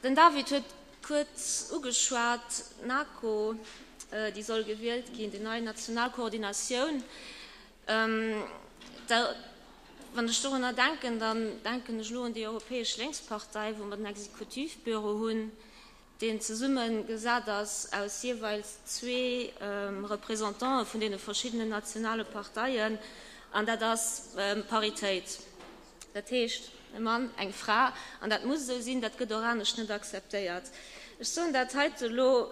Den David huet kuerz ugeschwat, d'NaCo, déi soll gewielt ginn, déi nei national Koordinatioun. Da, wann ech dorunner denken, dann denken ech elo un déi Europäesch Lénkspartei, wou mer den Exekutivbüro hunn, deen zesumme gesat ass aus jeeweils zwee Représentante vun deene verschiddenen nationale Parteien, an dat ass Paritéit. Dat heescht, e Mann, eng Fra, an dat muss esou sinn, dat gëtt och anescht net akzeptéiert. Ech soen dat heite elo,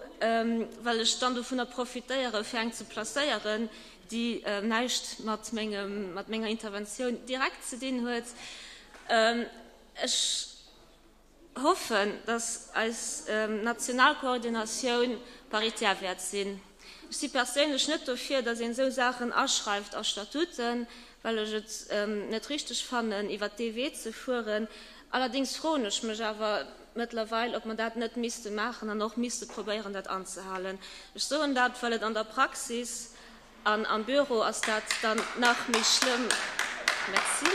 well ech dann dovunner profitéiere fir eng ze placéieren, déi näischt mat mengem, mat menger Interventioun direkt ze dinn huet. Ech hoffen, dass eis national Koordinatioun paritär wäert sinn. Ech si perséinlech net dofir, dass een esou Saachen aschreift a Statuten, well ech et net richteg fannen, iwwert dee Wee ze fueren. Allerdéngs froen ech mech awer mëttlerweil, ob mer dat net misste maachen an och misste probéieren, dat anzehalen. Ech soen dat, well et an der Praxis An am Büro ass dat dann nach méi schlëmm. Merci.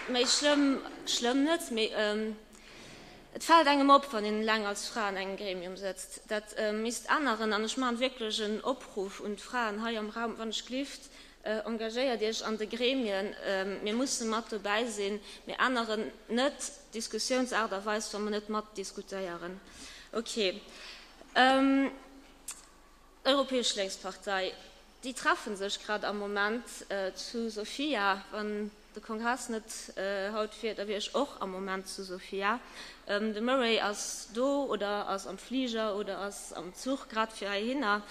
Méi schlëmm, schlëmm net, mee et fält engem op, wann een eleng als Fra an engem Gremium sëtzt. Dat misst änneren. An ech maachen wierklech en Opruff un d'Fraen hei am Raum, Wann ech glift, engagéiert Iech an de Gremien. Mir musse mat dobäi sinn. Mir änneren net d'Diskussiounsaart a Weis, wa mer net matdiskutéieren. Ok. D'Europäesch Lénkspartei, déi treffe sech grad am Moment zu Sofia. Wann de Kongress net haut wier, da wier ech och am Moment zu Sofia. De Murray ass do oder ass am Fliger oder ass am Zuch grad fir heihinner.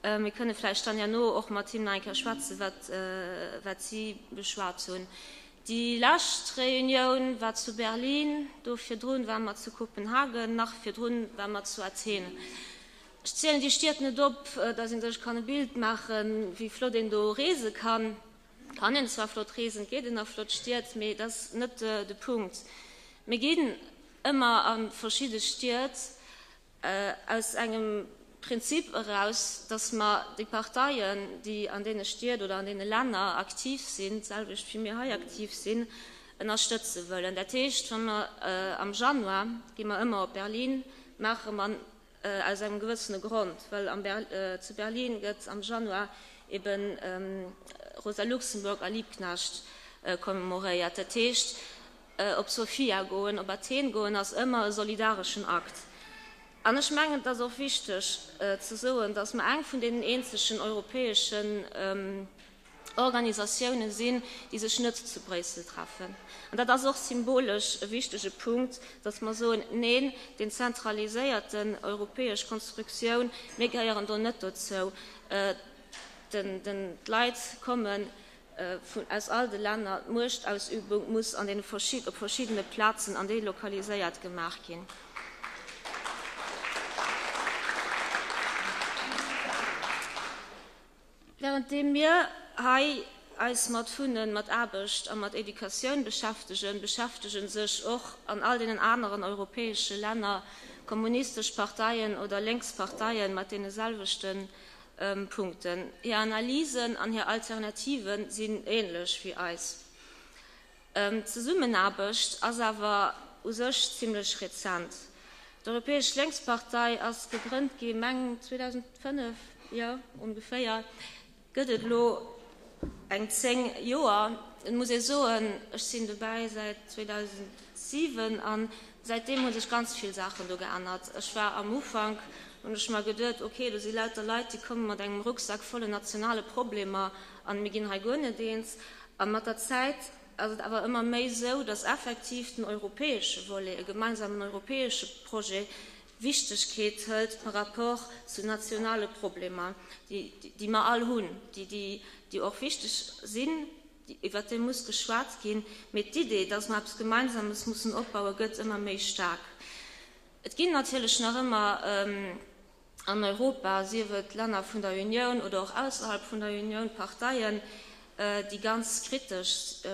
Mir kënne vläicht dann herno och mat him nach eng Kéier schwätzen, wat, wat si beschwat hunn. Déi lescht Reunioun war zu Berlin, do virdrun ware mer zu Kopenhagen, nach virdrun ware mer zu Athen. Ech zielen déi Stied net op, dass ee sech kann e Bild maachen, wéi flott een do reese kann. Kann een zwar flott reesen, et geet een a flott Stied, mee dat ass net de Punkt. Mir ginn ëmmer a verschidde Stied aus engem Prinzip eraus, dass mer déi Parteien, déi an deene Stied oder an deene Länner aktiv sinn, d'selwecht wéi mir hei aktiv sinn, ënnerstëtze wëllen. Dat heescht, wa mer am Januar, gi mer ëmmer op Berlin, maache mer aus engem gewëssene Grond, well zu Berlin gëtt am Januar eben Rosa Luxemburg a Liebknecht commemoréiert. Dat heescht, Op Sofia goen, op Athen goen ass ëmmer e solidareschen Akt. An ech mengen, et ass och wichteg ze soen, datt mer eng vun deenen eenzegen europäeschen Organisatiounen sinn, déi sech net zu Bréissel treffen. An dat ass och symbolesch e wichtege Punkt, datt mer soen, Neen, deen zentraliséierten europäesch Konstruktioun, mir gehéieren do net dozou. D'Leit kommen vun aus all de Länner, d'Muechtausübung muss an den op verschiddene Plazen an delokaliséiert gemaach ginn. Währenddeem mir hei eis mat Wunnen, mat Aarbecht a mat Educatioun beschäftegen, beschäftegen sech och an all deenen aneren europäesche Länner kommunistesch Parteien oder lénks Parteien mat deene selwechten Punkten. Hir Analysen an hir Alternative sinn ähnlech wéi eis. D'Zesummenaarbecht ass awer u sech zimlech rezent. D'Europäesch Lénkspartei ass gegrënnt gi meng 2005, jo ongeféier. Gëtt et elo eng 10 Joer. Et muss ee soen, ech sinn dobäi säit 2007 a säitdeem hu sech ganz vill Saachen do geännert. Ech war am Ufank, hunn ech mer geduet, ok, do si lauter Leit, déi komme mat engem Rucksak volle nationale Problemer an mir ginn hei guer net eens. A mat der Zäit ass et awer ëmmer méi esou, datt effektiv den europäesche Volet, e gemeinsamen europäesche Projet, Wichtegkeet hëlt par rapport zu nationale Problemer, déi mer all hunn, déi och wichteg sinn, iwwert déi muss geschwat ginn. Mee d'Idee, dass mer eppes Gemeinsames mussen opbauen, gëtt ëmmer méi staark. Et ginn natierlech nach ëmmer an Europa, sief et Länner vun der Unioun oder och ausserhalb vun der Unioun, Parteien, déi ganz kritesch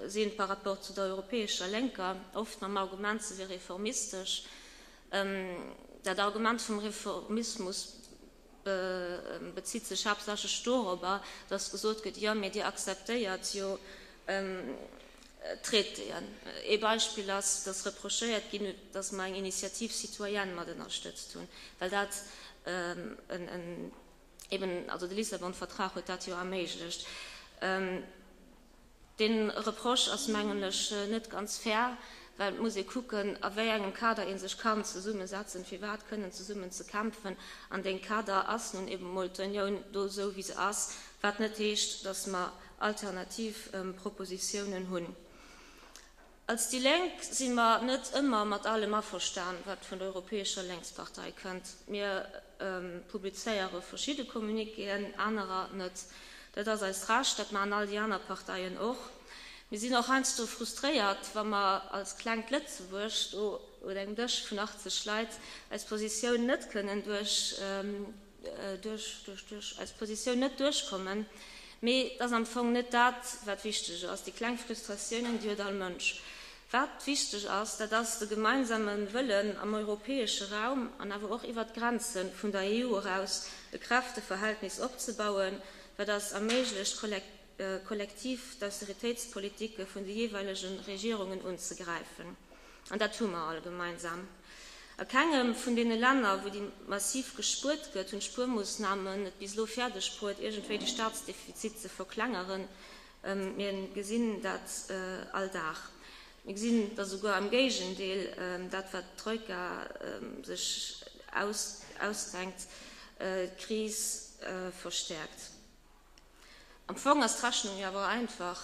si par rapport zu der europäescher Lénker, oft mam Argument, se wier reformistesch. Dat Argument vum Reformismus bezitt sech haaptsächlech dorobber, datt gesot gëtt, jo, mee Dir akzeptéiert jo. Traitéen. Ee Beispill ass, dass reprochéiert ginn, dass mer eng Initiative citoyenne mat ënnerstëtzt hunn, well dat en eben, also de Lissabon-Vertrag huet dat jo erméiglecht. Dee Reproche ass, mengen ech, net ganz fair, well et muss ee kucken, a wéi engem Kader ee sech kann zesummesetzen, fir wat kënnen zesummen ze kämpfen. An dee Kader ass nun eben emol d'Unioun do esou, wéi se ass, wat net heescht, datt mer alternativ Propositiounen hunn. Als déi Lénk si mer net ëmmer mat allem averstan, wat vun der Europäescher Lénkspartei kënnt. Mir publizéiere verschidde Communiquéen, anerer net. Dat ass eist Recht, dat maachen all déi aner Parteien och. Mir sinn och heiansdo frustréiert, wa mer als klengt Lëtzebuerg do un engem Dësch vun 80 Leit eis Positioun net kënnen duerch, duerch, duerch, duerch eis Positioun net duerchkommen. Mee et ass am Fong net dat, wat wichteg ass. Déi kleng Frustratiounen, déi huet all Mënsch. Wat wichteg ass, dat ass de gemeinsame Wëllen am europäesche Raum an awer och iwwert d'Grenze vun der EU eraus e Kräfteverhältnis opzebauen, wat eis erméiglecht, kollektiv d'Austeritéitspolitike vun de jeeweilege Regierungen unzegräifen. An dat hu mer all gemeinsam. A kengem vun deene Länner, wou déi massiv gespuert gëtt, hunn d'Spuermoossnamen et bis elo fäerdeg bruet, iergendwéi de Staatsdefizit ze verklengeren. Mir gesinn dat all Dag. Mir gesinn, datt esouguer am Géigendeel dat, wat d'Troika sech ausdenkt, d'Kris verstäerkt. Am Fong ass d'Rechnung jo awer einfach,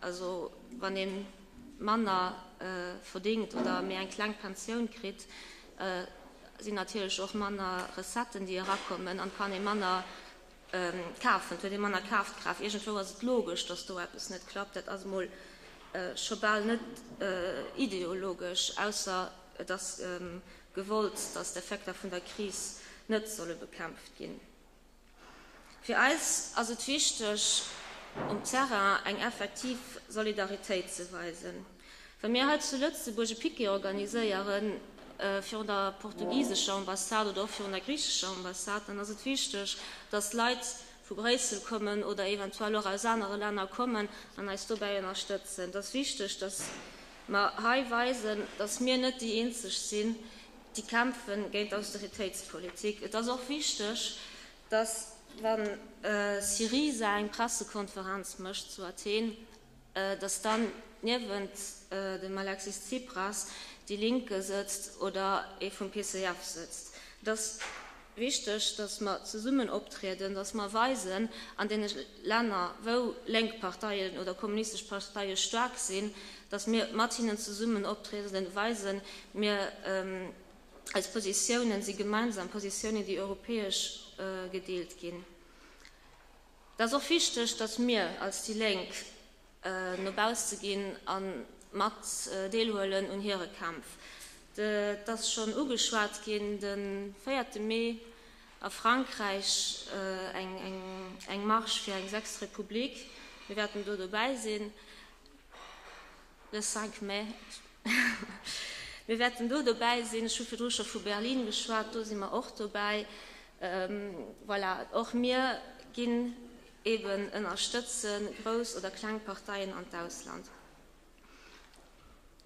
also wann ee manner verdéngt oder méi eng kleng Pensioun kritt, sinn natierlech och manner Recetten, déi erakommen an kann ee manner kafen, et huet ee manner Kafkraaft. Iergendwou ass et logesch, datt do eppes net klappt. Dat ass emol scho bal net ideologesch, ausser et ass gewollt, datt d'Effekter vun der Kris net solle bekämpft ginn. Fir eis ass et wichteg, um Terrain eng effektiv Solidaritéit ze weisen. Wa mir hei zu Lëtzebuerg e Piquet organiséiere virun der portugisescher Ambassade oder och virun der griichescher Ambassade, dann ass et wichteg, dass Leit vu Bréissel kommen oder eventuell och aus anere Länner kommen an eis dobäi ënnerstëtzen. Et ass wichteg, dass mer hei weisen, dass mir net déi eenzeg sinn, déi kämpfe géint d'Austeritéitspolitik. Et ass och wichteg, dass wa Syriza eng Pressekonferenz mécht zu Athen, dass dann niewent dem Alexis Tsipras déi Linke sëtzt oder ee vum PCF sëtzt. Et ass wichteg, dass mer zesummen optrieden, dass mer weisen an deene Länner, wou lénk Parteien oder kommunistesch Parteie staark sinn, dass mir mat hinnen zesummen optrieden, weisen, mir, eis Positiounen si gemeinsam Positiounen, déi europäesch gedeelt ginn. Et ass och wichteg, datt mir als déi Lénk no bausse ginn a mat deelhuelen un hire Kämpf. Et ass schonn ugeschwat ginn, de véierte Mee a Frankräich eng Marche fir eng sechst Republik. Mir wäerten do dobäi sinn. Le cinq mai. Mir wäerten do dobäi sinn. Ech hu virdru scho vu Berlin geschwat, do si mer och dobäi. Voilà, och mir ginn eeben ënnerstëtzen, grouss oder kleng Parteien an d'Ausland.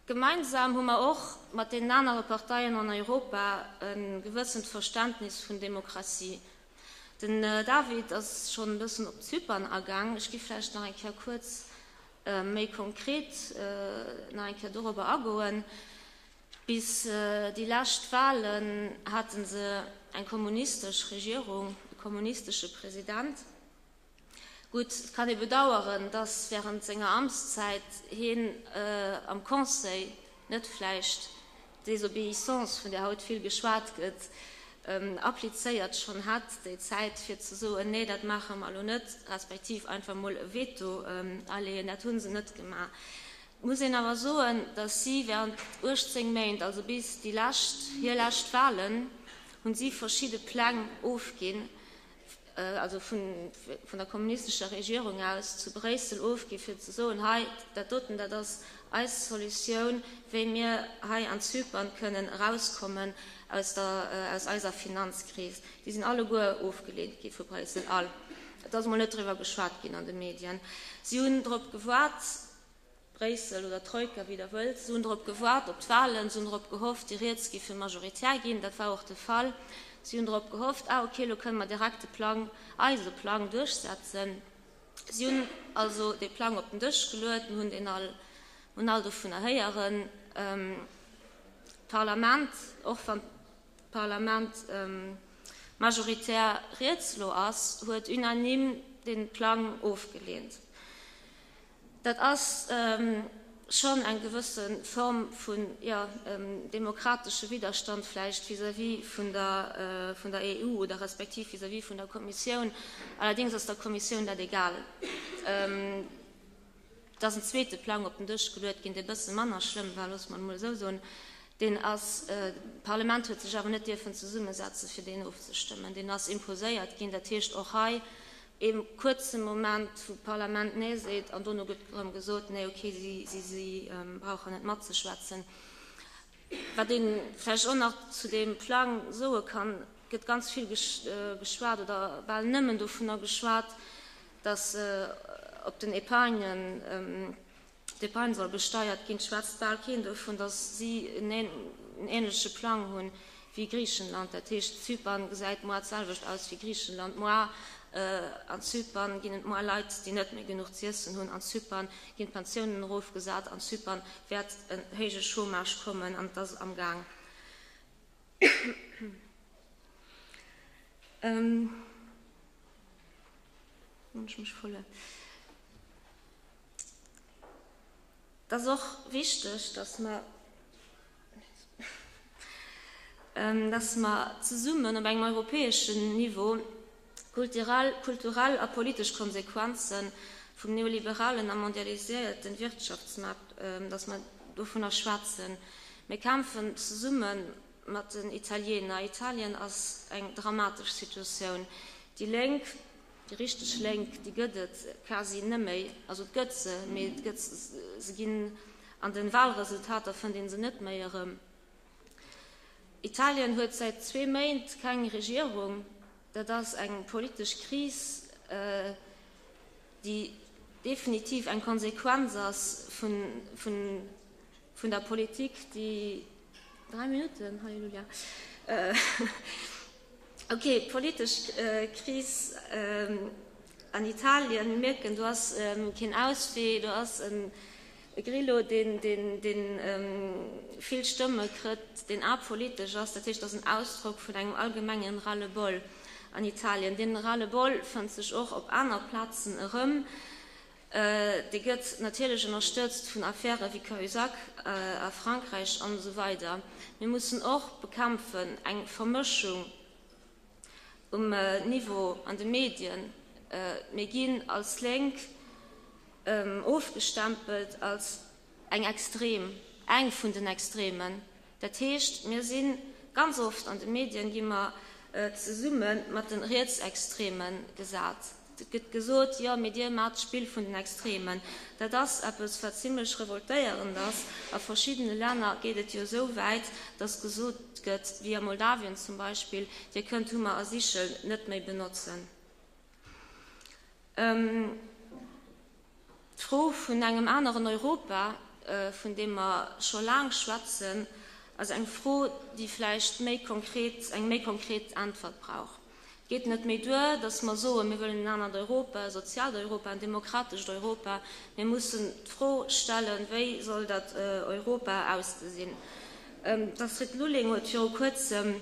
Gemeinsam hu mer och mat deenen anere Parteien an Europa e gewëssent Verständnis vun Demokratie. Den David ass schonn e bëssen op Zypern agaang. Ech gi vläicht nach eng Kéier kuerz méi konkret nach eng Kéier dorobber agoen. Bis déi lescht Wahlen hate se eng kommunistesch Regierung, e kommunistesche President. Gutt, et kann ee bedauern, datt während senger Amtszäit hien am Conseil net vläicht d'Desobéissance, vun där haut vill geschwat gëtt, applizéiert schonn hätt déi Zäit, fir ze soen, nee, dat maache mer elo net, respektiv einfach emol e Veto aleeën. Dat hu se net gemaach. Et muss een awer soen, datt si während 18 Méint, also bis déi lescht, hir lescht Wahlen, hu si verschidde Pläng ofginn, also vun der kommunistescher Regierung aus zu Bréissel ofgi fir ze soen, hei dat doten, dat ass eis Solutioun, wéi mir hei an Zypern kënnen erauskommen aus der, aus eiser Finanzkris. Déi sinn alleguer ofgeleent gi vu Bréissel, all. Et ass emol net driwwer geschwat ginn an de Medien. Si hunn drop gewaart. Bréissel oder d'Troika, wéi Der wëllt. Se hunn drop gewaart, op d'Wahlen, se hunn drop gehofft, déi Riets géife majoritär ginn. Dat war och de Fall. Si hunn drop gehofft, ah okay, elo kënne mer direkt de Plang, eise Plang duerchsetzen. Si hunn also dee Plang op den Dësch geluet, mir hunn deen all, hunn all dovunner héieren. D'Parlament, och wann d'Parlament majoritär riets elo ass, huet unanime dee Plang ofgeleent. Dat ass schonn eng gewësse Form vun, jo, demokratesche Widderstand vläicht vis-à-vis vun der, vun der EU oder respektiv vis-à-vis vun der Kommissioun. Allerdéngs ass der Kommissioun dat egal. Et ass en zweete Plang op den Dësch geluet ginn, dee e bësse manner schlëmm war, loosse mer et emol esou soen. Deen ass, d'Parlament huet sech awer net dierfen zesummesetzen, fir deen ofzestëmmen. Deen ass imposéiert ginn. Dat heescht, och hei ee kuerze Moment, wou d'Parlament Nee seet an dono gëtt erëm gesot, Nee, okay, si, si brauchen net matzeschwätzen. Wat ee vläicht och nach zu deem Plang soe kann, Et gëtt ganz vill geschwat oder bal nëmmen dovunner geschwat, datt op den Épargnen, D'Epargne soll besteiert ginn. Et schwätzt bal keen dovun, datt si en änleche Plang hunn wéi Griichenland. Dat heescht, Zypern gesäit moar d'selwecht aus wéi Griichenland. Moar an Zypern ginn et moar Leit, déi net méi genuch z'iessen hunn. An Zypern ginn d'Pensiounen erofgesat. An Zypern wäert en héije Chômage kommen an et ass am Gaang. Hunn ech mech verluer. Et ass och wichteg, dass mer, dass mer zesummen op engem europäeschen Niveau kulturell, kulturell a politesch Konsequenze vum neoliberalen a mondialiséierten Wirtschaftsmaart, dass mer dovunner schwätzen. Mir kämpfen zesumme mat den Italiener. Italien ass eng dramatesch Situatioun. Déi Lénk Déi richteg Lénk, déi gëtt et quasi neméi. Also et gëtt se, mee et gëtt se ginn an de Wahlresultater fënnt ee se net méi erëm. Italien huet säit zwee Méint keng Regierung. Dat ass eng politesch Kris, déi definitiv eng Konsequenz ass vun der Politik, déi, dräi Minutten, Halleluja, Ok, d'politesch Kris an Italien, mir mierken, do ass keen Auswee, do ass e Grillo, deen vill Stëmme kritt, deen apolitesch ass. Dat heescht, et ass en Ausdrock vun engem allgemengen Ras-le-bol an Italien. Deen Ras-le-bol fënnt sech och op aner Plazen erëm. Dee gëtt natierlech ënnerstëtzt vun Affäre wéi Cahuzac a Frankräich an esou weider. Mir mussen och bekämpfen eng Vermëschung um Niveau an de Medien. Mir ginn als Lénk ofgestempelt als eng Extrem, eng vun den Extremen. Dat heescht, mir si ganz oft an de Medien, gi mer zesumme mat de Rietsextreme gesat. Et gëtt gesot, jo, mee Dir maacht d'Spill vun den Extremen. Dat ass eppes, wat zimlech revoltéierend ass. A verschiddene Länner geet et jo esou wäit, datt gesot gëtt, wéi a Moldawien zum Beispill, Dir kënnt Hummer a Sichel net méi benotzen. D'Fro vun engem aneren Europa, vun deem mer scho laang schwätzen, ass eng Fro, déi vläicht méi konkret, eng méi konkret Äntwert brauch. Et geet net méi duer, datt mer soen, mir wëllen en anert Europa, e soziaalt Europa, en demokratescht Europa. Mir mussen d'Fro stellen, Wéi soll dat Europa ausgesinn? D'Astrid Lulling huet viru Kuerzem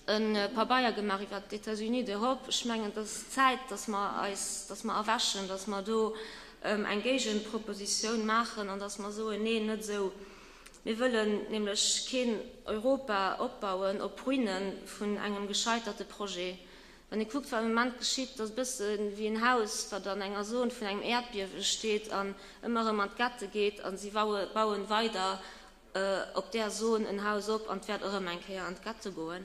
e Pabeier gemaach iwwert d'États-Unis d'Europe. Ech mengen, et ass Zäit, dass mer eis, dass mer erwächen, dass mer do eng Géigepropositioun maachen an dass mer soen, Neen, net esou. Mir wëllen nämlech keen Europa opbauen op Ruine vun engem gescheiterte Projet. Wann ee kuckt, wat am Moment geschitt, dat ass e bësse wéi en Haus, wat an enger Zon vun engem Äerdbiewe steet an ëmmer erëm an d'Gette geet a si bauen weider op där Zon en Haus op an 't wäert erëm eng Kéier an d'Gette goen.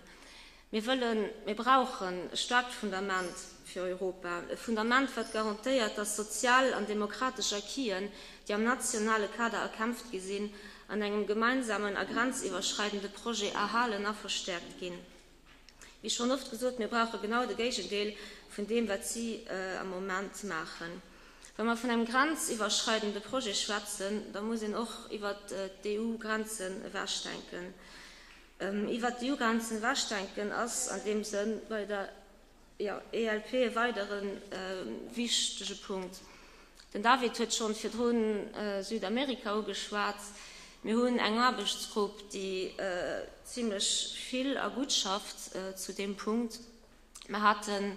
Mir wëllen, mir brauchen e staarkt Fundament fir Europa, e Fundament, wat garantéiert, dass sozial an demokratesch Acquisen, déi am nationale Kader erkämpft gi sinn, an engem gemeinsamen a grenziwwerschreidende Projet erhalen a verstäerkt ginn. Wéi schonn oft gesot, mir brauche genau de Géigendeel vun deem, wat si am Moment maachen. Wa mer vun engem grenziwwerschreidende Projet schwätzen, da muss een och iwwert d'EU-Grenzen ewechdenken. Iwwert d'EU-Grenzen ewechdenken ass an deem Sënn bei der ELP e weidere wichtege Punkt. Den David huet schonn virdrun Südamerika ugeschwat. Mir hunn eng Aarbechtsgrupp, déi zimlech vill a gutt schafft zu deem Punkt. Mir haten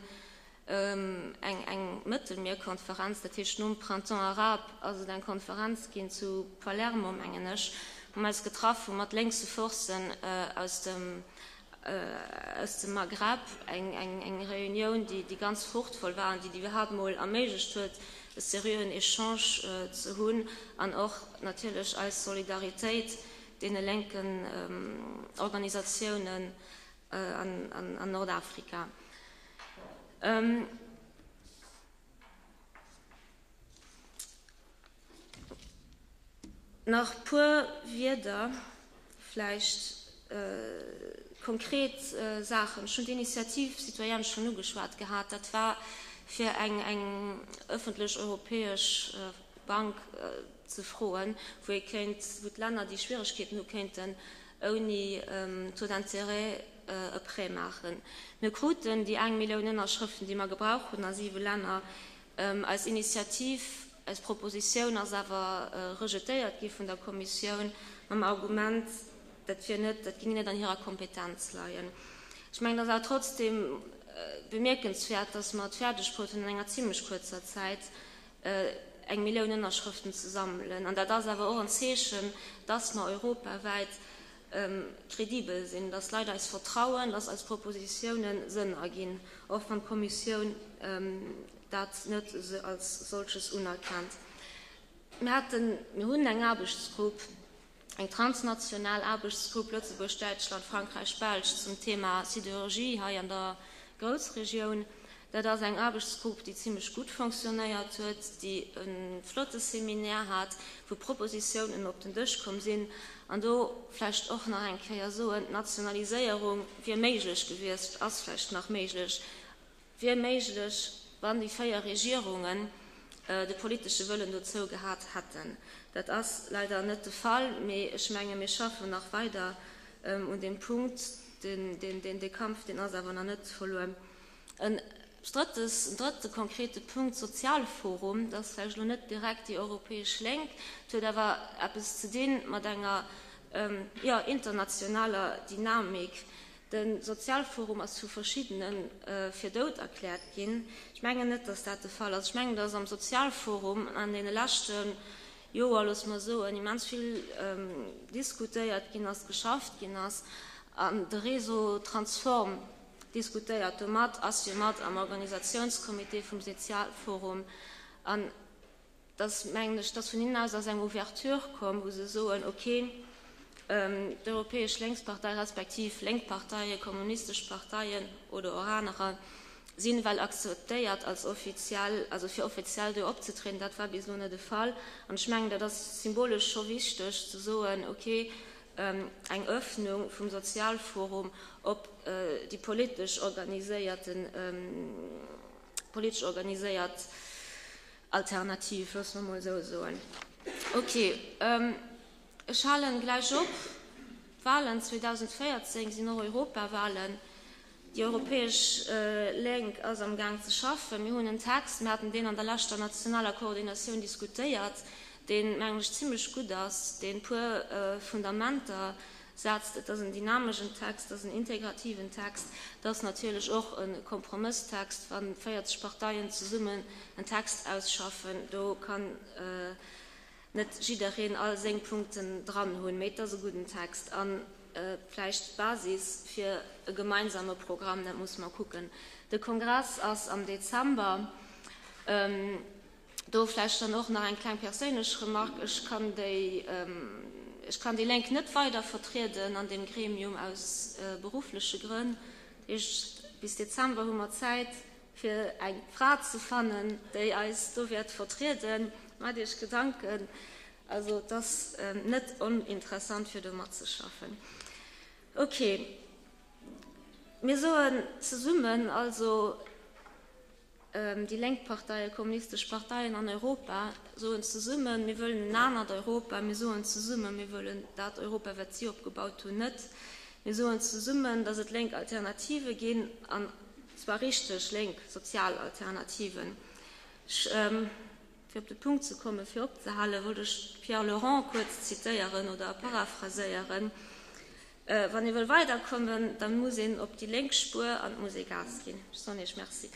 eng Mëttelmierkonferenz, dat heescht nom Printemps arabe ass et eng Konferenz ginn zu Palermo, mengen ech, wou mir eis getraff hu mat lénkse Forcen aus dem aus dem Maghreb, eng Reunioun, déi ganz fruchtvoll war an déi iwwerhaapt emol erméiglecht huet, e seriöen Echange ze hunn an och natierlech eis Solidaritéit deene lénken Organisatiounen an Nordafrika. Nach puer Wierder, vläicht konkret Saachen. Ech hunn d'Initiative citoyenne schonn ugeschwat gehat. Dat war fir eng eng ëffentlech europäesch Bank ze froen, wou ee kéint, wou d'Länner, déi Schwieregkeeten hu kéinten, ouni Taux d'intérêt e Prêt maachen. Mir kruten déi eng Millioun Ënnerschrëften, déi mer gebraucht hunn a siwe Länner. Eis Initiativ, eis Propositioun ass awer rejetéiert gi vun der Kommissioun mam Argument, dat wier net, dat géing net an hirer Kompetenz leien. Ech mengen, et ass awer trotzdem bemierkenswäert, dass mer et fäerdeg bruet hunn, an enger zimlech kuerzer Zäit eng Millioun Ënnerschrëften ze sammelen. An dat ass awer och en Zeechen, dass mer europawäit kredibel sinn, dass d'Leit eis vertrauen, dass eis Propositiounen Sënn erginn, och wann d'Kommissioun dat net als solches unerkennt. Mir haten, mir hunn eng Aarbechtsgrupp, eng transnational Aarbechtsgrupp Lëtzebuerg, Däitschland, Frankräich, Belsch zum Thema Sidérurgie hei an der Groussregioun. Dat ass eng Aarbechtsgrupp, déi zimlech gutt fonctionnéiert huet, déi e flotte Seminaire hat, wou Propositiounen op den Dësch komm sinn. An do vläicht och nach eng Kéier soen, D'Nationaliséierung wier méiglech gewiescht, ass vläicht nach méiglech, wier méiglech, wann déi 4 Regierungen de politesche Wëllen dozou gehat hätten. Dat ass leider net de Fall, mee ech menge mir schaffen nach weider un deem Punkt. Dee Kampf, deen ass awer nach net verluer. En drëttes, en drëtte konkrete Punkt, Sozialforum, dat ass vläicht elo net direkt déi europäesch Lénk, et huet awer eppes ze di mat enger, jo, internationaler Dynamik. De Sozialforum ass vu verschiddene fir dout erkläert ginn. Ech mengen net, datt dat de Fall ass. Ech mengen, datt am Sozialforum an deene leschte Joer, loosse mer soen, immens vill diskutéiert ginn ass, geschafft ginn ass an de Réseau Transform, diskutéiert domat, ass jo mat am Organisatiounscomité vum Sezialforum an dass, mengen ech, dass vun hinnen aus ass eng Ouverture komm, wou se soen, okay, d'Europäesch Lénkspartei respektiv lénk Parteien, kommunistesch Parteien oder och anerer sinn well akzeptéiert als offiziell, also fir offiziell do opzetrieden. Dat war bis elo net de Fall an ech mengen, dat ass symbolesch scho wichteg ze soen, okay, eng Öffnung vum Sozialforum op déi politesch organiséierten, politesch organiséiert Alternativ, loosse mer emol esou soen. Ok, ech halen gläich op. D'Wahlen 2014 sinn och Europawahlen. Déi Europäesch Lénk ass am Gaang ze schaffen. Mir hunn en Text, mir haten deen an der leschter nationaler Koordinatioun diskutéiert, deen, mengen ech, zimlech gutt ass, deen e puer Fundamenter setzt. Et ass en dynameschen Text, et ass en integrativen Text, et ass natierlech och e Kompromësstext. Wa 40 Parteien zesummen en Text ausschaffen, do kann net jiddereen all seng Punkten dran hunn, mee et ass e gudden Text a vläicht d'Basis fir e gemeinsame Programm, dat musse mer kucken. De Kongress ass am Dezember. Do vläicht dann och nach eng kleng perséinlech Remarque, Ech kann déi, ech kann déi Lénk net weider vertrieden an deem Gremium aus beruffleche Grënn. Dat heescht, bis Dezember hu mer Zäit, fir eng Fra ze fannen, déi eis do wäert vertrieden. Maacht Iech Gedanken. Also et ass net oninteressant, fir do matzeschaffen. Ok, mir soen zesummen also. Déi lénk Parteien, kommunistesch Parteien an Europa soen zesummen, mir wëllen en anert Europa, mir soen zesummen, mir wëllen dat Europa, wat si opgebaut hunn, net. Mir soen zesummen, datt et lénk Alternative ginn, an zwar richteg lénk sozial Alternativen. Ech, fir op de Punkt ze kommen, fir opzehalen, wollt ech Pierre Laurent kuerz zitéieren oder paraphraséieren, Wann ee wëll weiderkommen, da muss een op déi lénk Spuer an et muss ee Gas ginn. Ech soen Iech Merci.